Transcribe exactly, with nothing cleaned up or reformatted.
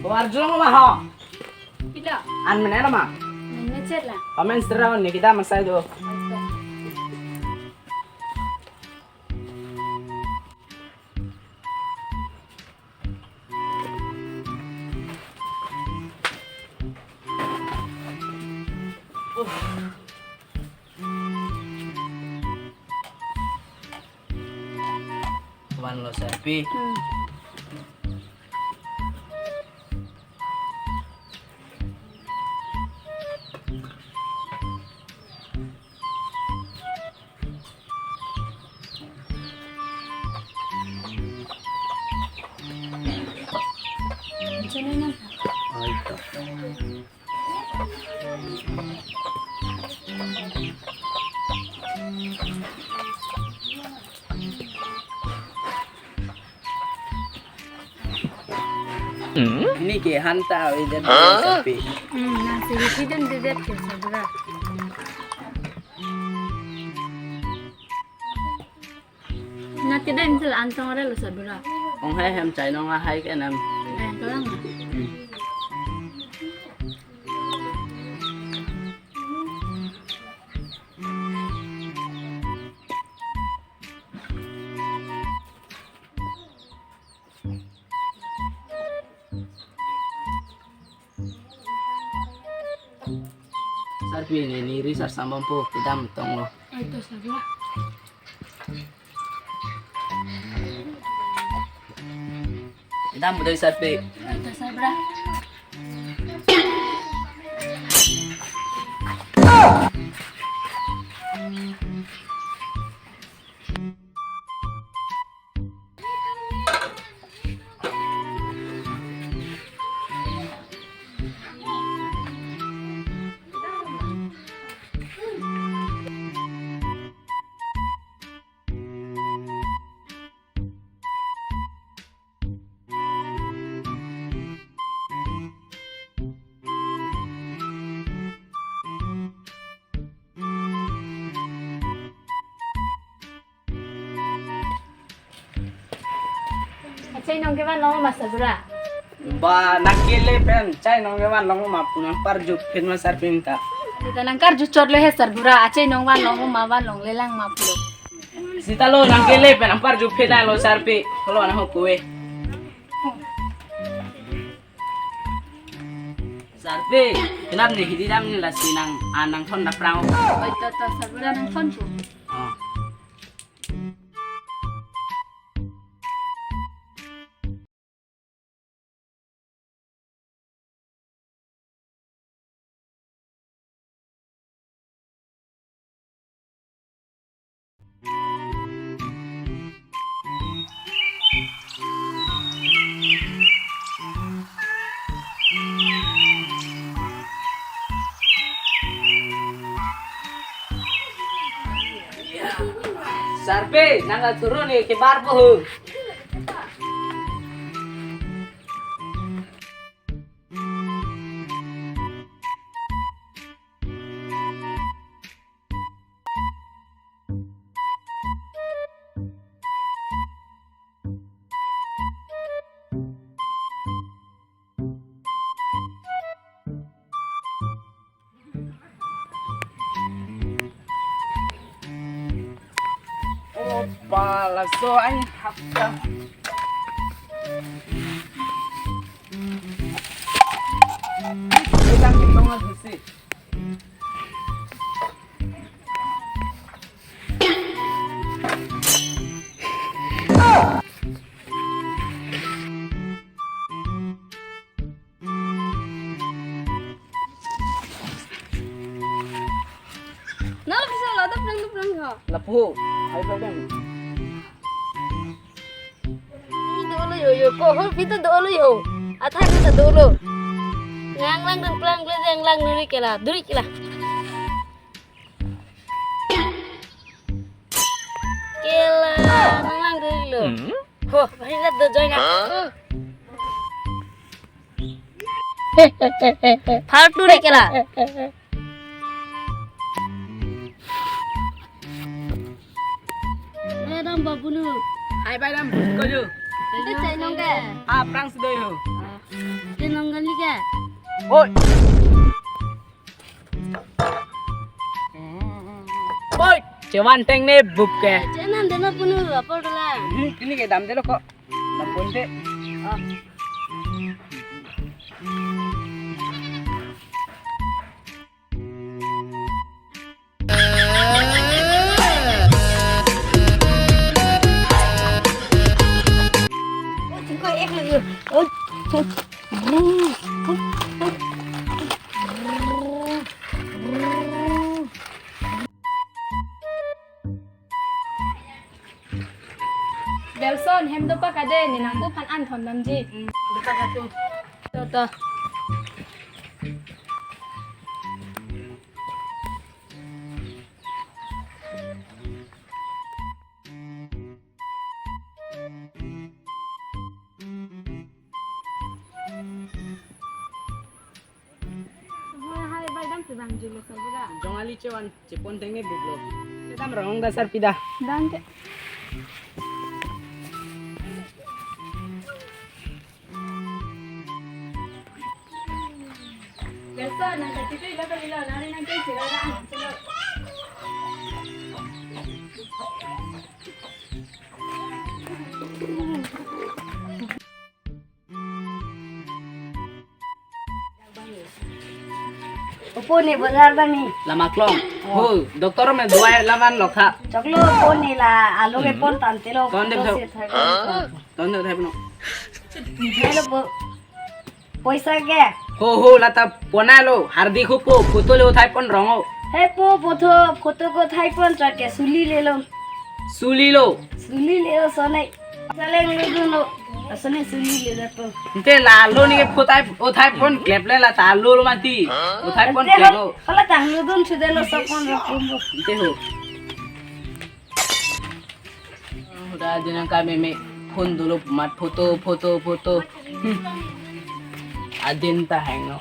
Warjulong ma ho. Pilo? An mene ma? Mene chet la. Pamen sira ni kita masai do. Vanlo Sarpi. Hmm. Ini ke hanta avi det Sarpi. Hmm, nang siri sidun det ke Sarbura. Na tidak misal antong ada lo Sarbura. Ong hai hem chai nong hai ke nam. Eh, tolong. Hmm. Sarpi, neli ri sar sambom po, kedam tonglo. Aito Sarbura. Kedam doi Sarpi. Aito Sarbura. Achai nong kevan long ma Sarbura? Ba, nang kele pen chai nong kevan long ma pu nang parju phen ma Sarpi ta. Sita nang karju chot lo he Sarbura, achai nong van long ma van longle lang ma pulo. Sita lo nang kele pen nang parju phen lo Sarpi. Kolo nang ho kue. Sarpi, kenap ni hidi dam ni lasi nang, ah, nang thon dap prang. Oi, to, to, Sarbura nang thon pu. Oh. Sarpi, nang turun ni ke bar po ho. Opa, laso ain hapta. Kita ngitung aja sih. Nalo bisa lo, dap nang, dap nang ha. Lapu, hai pa dam. Ini dolo yo, yo, ko ho pita dolo yo. Athai pita dolo. Nang lang dan pelang pelang nang lang duri kela, duri kela. Kela, nang lang duri lo. Hmm? Ho, bahina do join na. Huh? Faltu ni kela. Madam babunu. Hai madam, ko jo. Itu cai nong ke? Ah, prang sudah yo. Ah. Te nong kali ke? Oi. Oi, chevan teng ne bup ke. Chenan dena punu apor dola. Hmm, ini ke damde lo ko. Damponde. Ah. Belson, hem dopak ade, ne nangpuphan an thondamji. Hmm, dopak atum. To, to. Hai, hai, bai dam sedang jilo sarbura. Jong ali chevan chepon teng ne buklo. Kedam rong da sar pida. Dam ke. Biasa nang kati tu ilo kali lo, nari nang kati sila na. Opo ne bazar bani. Lama klong. Oh. Ho, doctor me dawai lavan lokha. Choklo opo ne la alo ke pon tante lo. Ton dem photo thok. Se thai pon. Ton dem thai pon. Hello po. Poisa ke? Ho, ho, lata pona lo. Hardik ho po. Photo le uthai pon rong ho. He po, photo, photo ko thai pon cha ke suli le lo. Suli lo. Suli le lo sonai. Saleng lo dun lo. Asone suli le lo to. Ante la lo ni ke photai, uthai pon klep le lata lo lo mati. Uthai pon klep lo. Hala tang lo dun chude lo sopon ro pon lo. Ante ho. Udah aja nang kami me phone dolo mat photo, photo, photo. Hmm. Adin ta hang no.